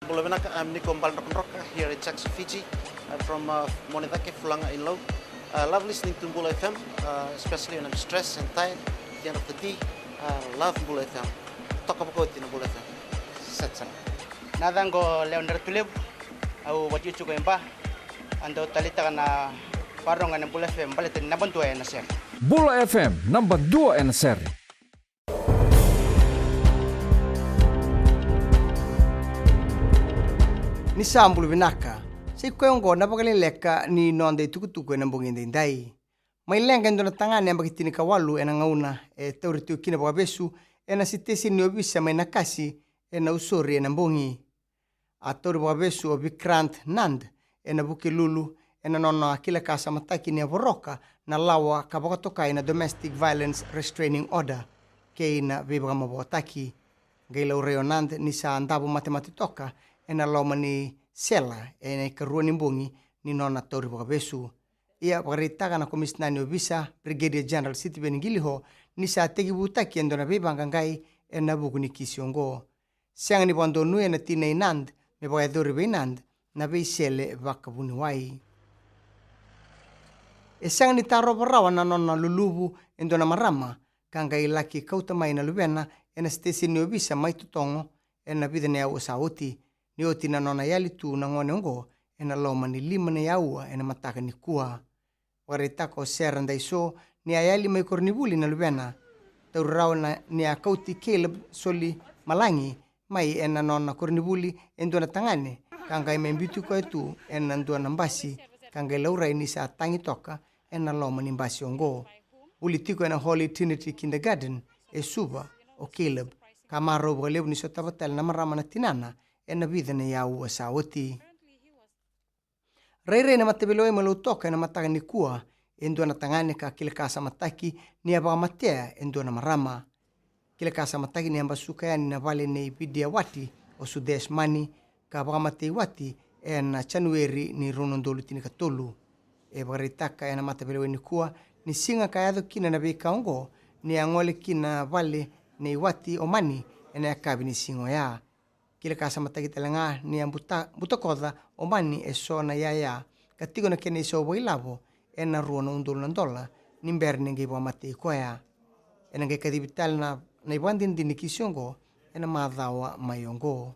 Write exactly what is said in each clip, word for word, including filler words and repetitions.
Bula vinaka, I'm Niko Baledrokadroka here in Jackson, Fiji. I'm from uh, Monedake, Fulaga in Lau. Uh, love listening to Bula F M, uh, especially when I'm stressed and tired at the end of the day. Uh, love Bula F M. Toka vakauti na Bula F M. Set sana. Na yacaqu o Lewa Dratulevu, au vakaitikotiko e Ba. Au dau taleitaka na vakarorogo ena Bula F M baleta ni naba dua ena sere. Bula F M, naba dua ena sere. Ni sa bula vinaka. Sa i koya oqo na vakaleleka ni noda itukutuku ena bogi edaidai. Mai leqa e dua na tagane yabaki tinikawalu ena gauna e tauri tiko kina vakavesu ena siteseni ni ovisa mai Nakasi ena Nausori ena bogi. A tauri vakavesu o Vikrant Nand ena Vukelulu ena nona kila ka samataki ni a voroka na lawa ka vakatokai na Domestic Violence Restraining Order kei na veivakamavoataki. Qai laurai o Nand ni sa davo matemate toka ena loma ni sela ena ikarua ni bogi ni nona tauri vakavesu. Ia vakaraitaka na komisina ni ovisa, Brigadier General Sitiveni Qiliho, ni sa tekivutaki e dua na veivaqaqai ena vuku ni kisi oqo. Sega ni vakadonui ena tina i Nand me vakayacori vei Nand na veisele vakavuniwai. E sega ni tarova rawa na nona luluvu e dua na marama ka qai laki kauta mai na luvena ena siteseni ni ovisa mai Totogo ena vica na aua sa oti, ni oti na nona yali tu na gone oqo ena loma ni lima na aua ena mataka nikua. Vakaraitaka o Sera Daiso ni a yali mai koronivuli na luvena. Tauri rawa ni a kauti Caleb Soli Malagi mai ena nona koronivuli e dua na tagane ka qai mai biuti koya tu ena dua na basi ka qai laurai ni sa tagi toka ena loma ni basi oqo. Vuli tiko ena Holy Trinity Kindergarten e Suva o Caleb ka marau vakalevu ni sotava tale na marama na tinana ena vica na aua sa oti. Rairai na mataveilewai mai Lautoka ena mataka nikua e dua na tagane ka kila ka samataki ni a vakamatea e dua na marama. Kila ka samataki ni a basuka yani na vale nei Vidiawati o Sudesh Mani ka vakamatei wati ena Janueri ni rua na udolu tinikatolu. E vakaraitaka ena mataveilewai nikua ni siga ka yaco kina na veika oqo ni a gole kina vale nei wati o Mani ena yakavi ni siga oya. Kila ka samataki tale ga ni a buta, butakoca o Mani e so na iyaya ka tiko na kena isau vakailavo ena rua na udolu na dola ni bera ni qai vakamatei koya. Ena qai kacivi tale na, na ivakadinadina ni kisi oqo ena macawa mai oqo.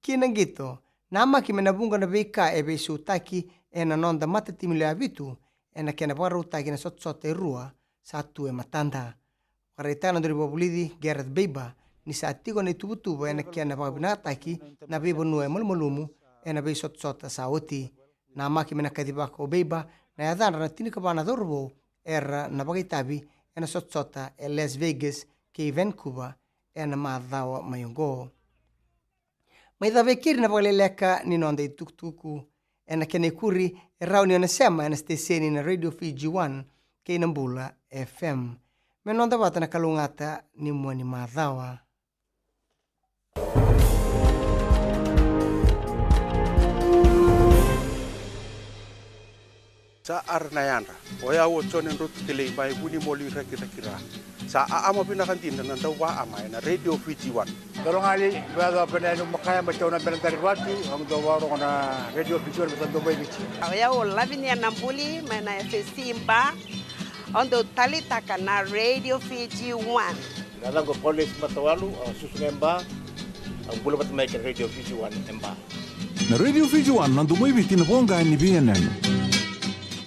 Ki na qito, namaki me na vuqa na veika e veisautaki ena noda matatimi lewe vitu ena kena vakarautaki na sotasota e rua sa tu e matada. Vakaraitaka na dauniveivakavulici Gareth Baber ni sa tiko na ituvatuva ena kena vakavinakataki na veivanua e malumalumu ena veisotasota sa oti. Namaki me na kacivaka o Baber na yacadra na tinikava na cauravou era na vakaitavi ena sotasota e Las Vegas kei Vancouver ena macawa mai oqo. Mai cava e keri na vakaleleka ni noda itukutuku. Ena kena ikuri e rawa ni o na sema ena siteseni na Radio Fiji One kei na Bula F M. Me noda vata na kalougata ni mua ni macawa. Sa ara na yadra. O yau o Jone Drotu Kelei mai Vunimoli, Rakiraki, Ra. Sa aama vinaka dina na dau vaama ena Radio Fiji One. Dolo gali, vea dau pena enu makaya ma tau na bena dari vatu, au dau varogo na Radio Fiji One, vata dau mai Viti. O yau o Lavinia Nabuli mai na F S C Ba, au dau talitaka na Radio Fiji One. Na yacaqu o Paulesi Matawalu, au susu ga e Ba, au bula vata mai kei na Radio Fiji One e Ba. Na Radio Fiji One, na domo i Viti, na voqa ni veiyanuyanu.